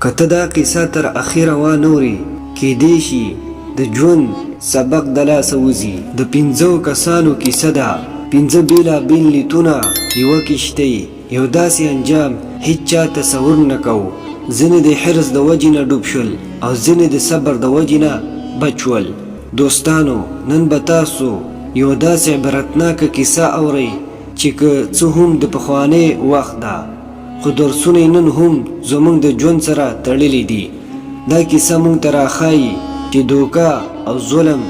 که ته دا قصه تر اخره وا نه ورې، کېدای شي د ژوند سبق د لاسه وځي. د پنځو کسانو کیسه ده، پنځه بېلا بېل نیتونه، یوه کښتۍ، یو داسې انجام هیچا تصور نه کاوه. ځینې د حرص د وجې نه ډوب شول او ځینې د صبر د وجې نه بچ شول. دوستانو! نن به تاسو یوه داسې عبرتناکه کیسه اورئ چې که څه هم د پخوانې وخت ده، خو درسونه یې نن هم زموږ د ژوند سره تړلي دي. دا کیسه موږ ته راښايي چې دوکه او ظلم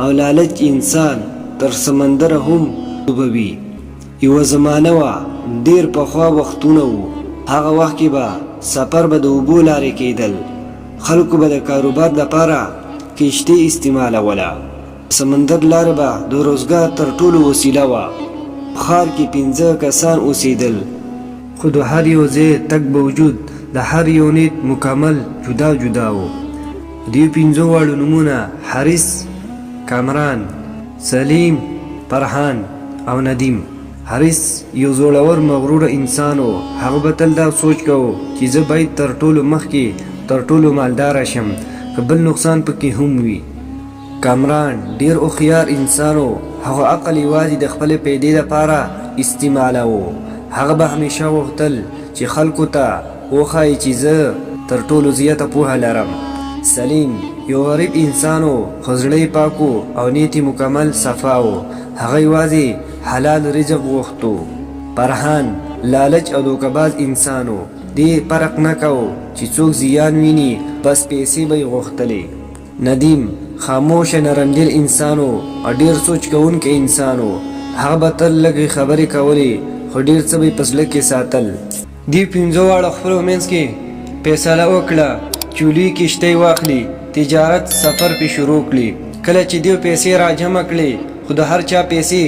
او لالچ انسان تر سمندره هم ډوبوي. یوه زمانه وه، ډېر پخوا وختونه وو، هغه وخت کې به سفر به د اوبو لارې کېدل، خلکو به د کاروبار لپاره کښتۍ استعمالوله. د سمندر لاره به د روزګار تر ټولو وسیله وه. په ښار کې پنځه کسان اوسېدل. خو د هر یو ځای تګ باوجود د هر یو نیت مکمل جدا جدا و. د دې پنځو واړو نومونه حارث، کامران، سلیم، فرحان او ندیم. حارث یو زوړور مغروره انسان و. هغه به تل دا سوچ کاوه چې زه باید تر ټولو مخکې تر ټولو مالداره شم که بل نقصان پکې هم وي. کامران ډېر هوښیار انسان و، هغه عقل یوازې د خپلې پیدې لپاره استعمالاوه. هغه به همیشه غوښتل چې خلکو ته وښایي چې زه تر ټولو زیاته پوهه لرم. سلیم یو غریب انسان و، خو زړه یې پاک و او نیت یې مکمل صفا و. هغه یوازې حلال رزق غوښتو. فرحان لالچ او دوکه باز انسان و، دې فرق نه کاوه چې څوک زیان ویني، بس پیسې به یې غوښتلې. ندیم خاموشه نرمدل انسان و او ډېر سوچ کوونکی انسان و. هغه به تل لږې خبرې کولې خو ډېر څه به یې په زړه کې ساتل. دې پنځو واړو خپلو منځ کې فیصله وکړه چې لوی کښتۍ واخلي، تجارت سفر پرې شروع کړي. کله چې دیو پیسې راجمع کړې خو د هر چا پیسې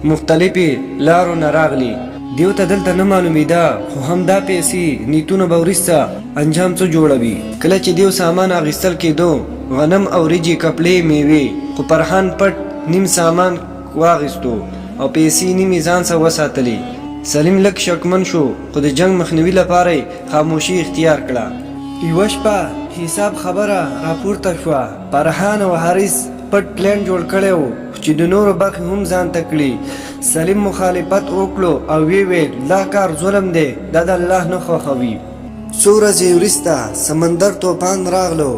مختلفې لارو نه راغلې. دیو ته دلته نه معلومیده خو هم دا پیسې نیتونه به وروسته انجام څه جوړوي. کله چې دیو سامان اخیستل کیدو، غنم او وریجې، کپړې، میوې، خو فرحان پټ نیم سامان واخیستو او پیسې نیمې ځان سره وساتلې. سلیم لږ شکمن شو خو د جنګ مخنیوي لپاره یې خاموشي اختیار کړه. یوه شپه حساب خبره راپورته شوه، فرحان او حارث پټ پلان جوړ کړی و چې د نورو برخې هم ځان ته کړي. سلیم مخالفت وکړو او ویې ویل، دا کار ظلم دی، دا د الله نه خوښوي. څو ورځې وروسته سمندر توپان راغلو،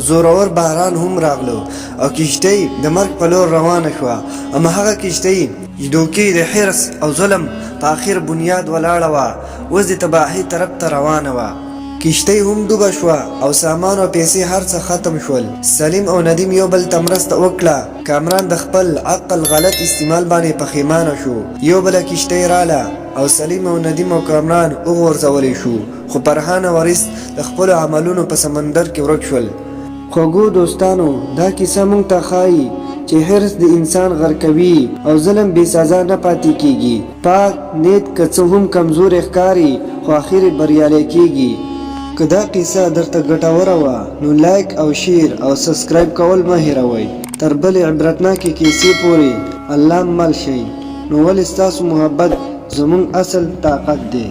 زورور باران هم راغلو او کښتۍ د مرګ په لور روانه شوه. اما هغه کښتۍ چې دوکې، د حرص او ظلم په اخر بنیاد ولاړه وه، اوس د تباهۍ طرف ته روانه وه. کښتۍ هم ډوبه شوه او سامان او پیسې هر څه ختم شول. سلیم او ندیم یو بل ته مرسته وکړه. کامران د خپل عقل غلط استعمال باندې پښیمانه شو. یو بله کښتۍ راله او سلیم او ندیم او کامران وغورځول شو، خو فرحان او حارث د خپلو عملونو په سمندر کې ورک شول. خوږو دوستانو! دا کیسه موږ ته ښايي چې حرص د انسان غرقوي او ظلم بې سزا نه پاتې کېږي. پاک نیت که څه هم کمزوری ښکاري، خو اخر یې بریالی کېږي. که دا قصه درته ګټوره وه نو لایک او شیر او سبسکرایب کول مه هیروئ. تر بلې عبرتناکې کیسې پورې الله مل شئ. نو ولې ستاسو محبت زموږ اصل طاقت دی.